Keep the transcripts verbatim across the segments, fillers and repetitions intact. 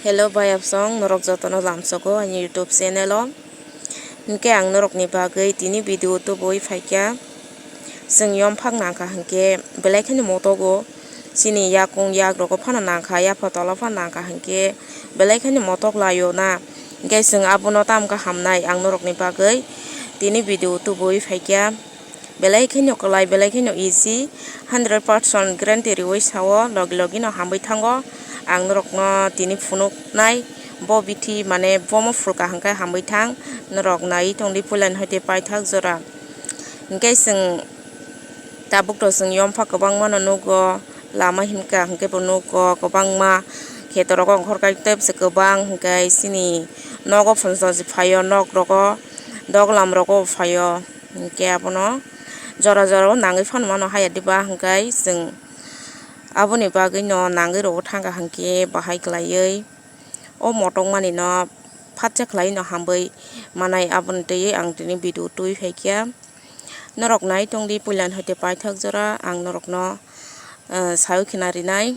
Hello bayapsong, norok jotono lamsogo ani YouTube channel o. Hinkhe ang norokni bagwi tini video tubui phaikha. Chwng yomphak nangkha hinkhe belai kheno motogo. Chini yakung yak rogo phano nangkha, yapha tola phano nangkha hinkhe belai kheno motok laio na. Hinkhe chwng abono tamkha hamnai ang norokni bagwi tini video tubui phaikha. Belai kheno kwlai, belai kheno easy, hundred percent guarantee riwi sao, logi logi no hamwi thango. Ang norokno tini phunuknai, bo bithi mane bomo phulka hwnkhe hamwi thang, norok naiwi tongdi puilani hoite paithak jora. Hinkhe chwng tabuk to chwng yomphak kwbangma no nugo, lama himkha hinkhe bo nugo kwbangma kheto rogo ongkhorkha tei bwswk kwbang hinkhe chini nogo phunukjak phaio, nok rogo doglam rogo phaio. Hinkhe abono jora jora o nangwi phano mano haya diba, hinkhe chwng aboni bagwi no nangwi rogo thangkha hinkhe bahai kwlaiwi o motokmani no phatsa khwlai no hamwi manai, aboni twiwi ang tini video twi phaikha. Norok nai tongdi puilani hoite paithak jora ang norokno, eh, sawi khna rinai.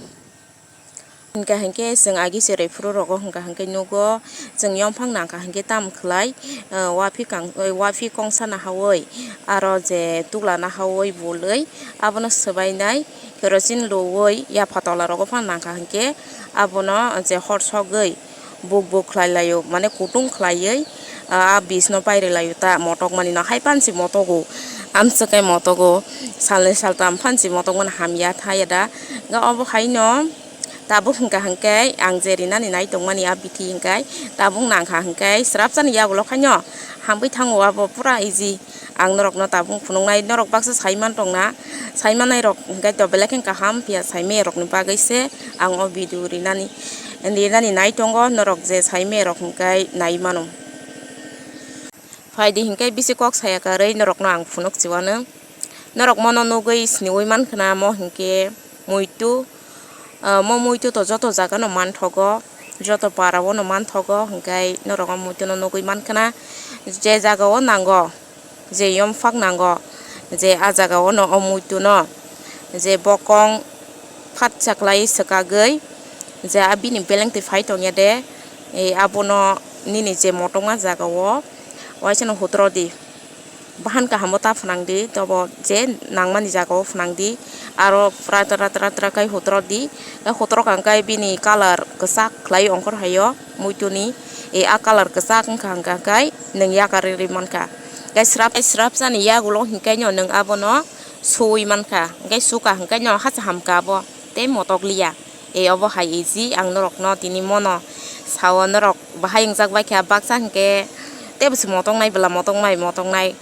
Hinkha hinkhe chwng agi cherai phuru rogo hinkha hinkhe nugo, chwng yomphang nangkha hinkhe tam khwlai, eh, waphikang, eh, waphikong sana hawi aro je tukla na hawi bului abono swbainai kerosene luwi yapha tola rogo phano nangkha hinkhe abono je hor sogwi buk buk khlai laio, mane kutung khlaiwi, ah, a bis no pairi laio ta motok mani no hai pansi motogo, amswk kai motogo, salnwi saltam phansi motok mani hamya thaya da. Ga obo hai no tabuk hwnkha hwnkhe ang je rinani nai tongmani a bithi hwnkhe tabuk nangkha hwnkhe srapsani yagulo khaino hamwi thango, abo pura easy. Ang norokno tabuk phunuknai, norok baksa saiman tongna, saimanai rok hwnkhe to belai khe kaham, phiya saimaya rokni bagwi se ang o video rinani, rinani nai tongo, norok je saimaya rok hwnkhe nai mano. Phaidi hwnkhe bisi kok saya karwi norokno ang phunuk chiwano. Norok mono nugwi siniwi mankha na mo hwnkhe muitu, ah, mo muitu to joto jaga no manthogo, joto para o no manthogo, hwnkhe norok o muitu no nugwi mankha na je jaga o nango. Je yomphak nango, je a jaga o no o muitu no je bokong phatsa kwlai swkagwi je a bini beleng twi phai tongya de, e, abono nini je motokma jaga o waisa no hutro di, bahan kaham o ta phnang di, tobo je nangmani jaga o phnang di, aro pura tra tra tra kai hutro di, hutro kang kai bini colour kwchak khwlai ongkhor hai o muitu ni, e, a colour kwchak wngkha hwnkha kai nwng yakarwi rwi mankha. Tei srap, srapsani yagulo hinkaino nwng abono suwi mankha, hinkhe suka hinkaino hacha hamkha abo tei motok liya. E, obo hai easy, ang norokno tini mono sao, norok bahai wngjak baikha baksa hinkhe teibo se motoknai bwla motoknai motoknai.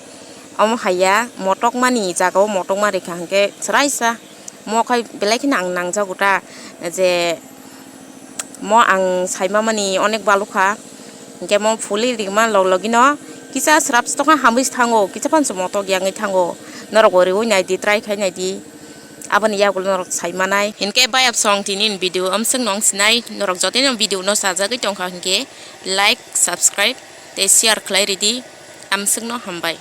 Omo haiya motokmani jagao motokma rikha hinkhe swraisa. Mo khai belai kheno ang nangjago ta je mo ang saima mani onek balukha, hinkhe mo phuli rikma log logino kisa srap tokha hamwi thango, kisa panso motok yangwi thango, norok bo riwi naidi, try khai naidi, aboni yagulo norok saimanai. Hinkhe bayapsong tini video amswk nong sinai, norok jotono video no sajagwi tongkha hinkhe like, subscribe tei share khlai ridi, amswkno hambai.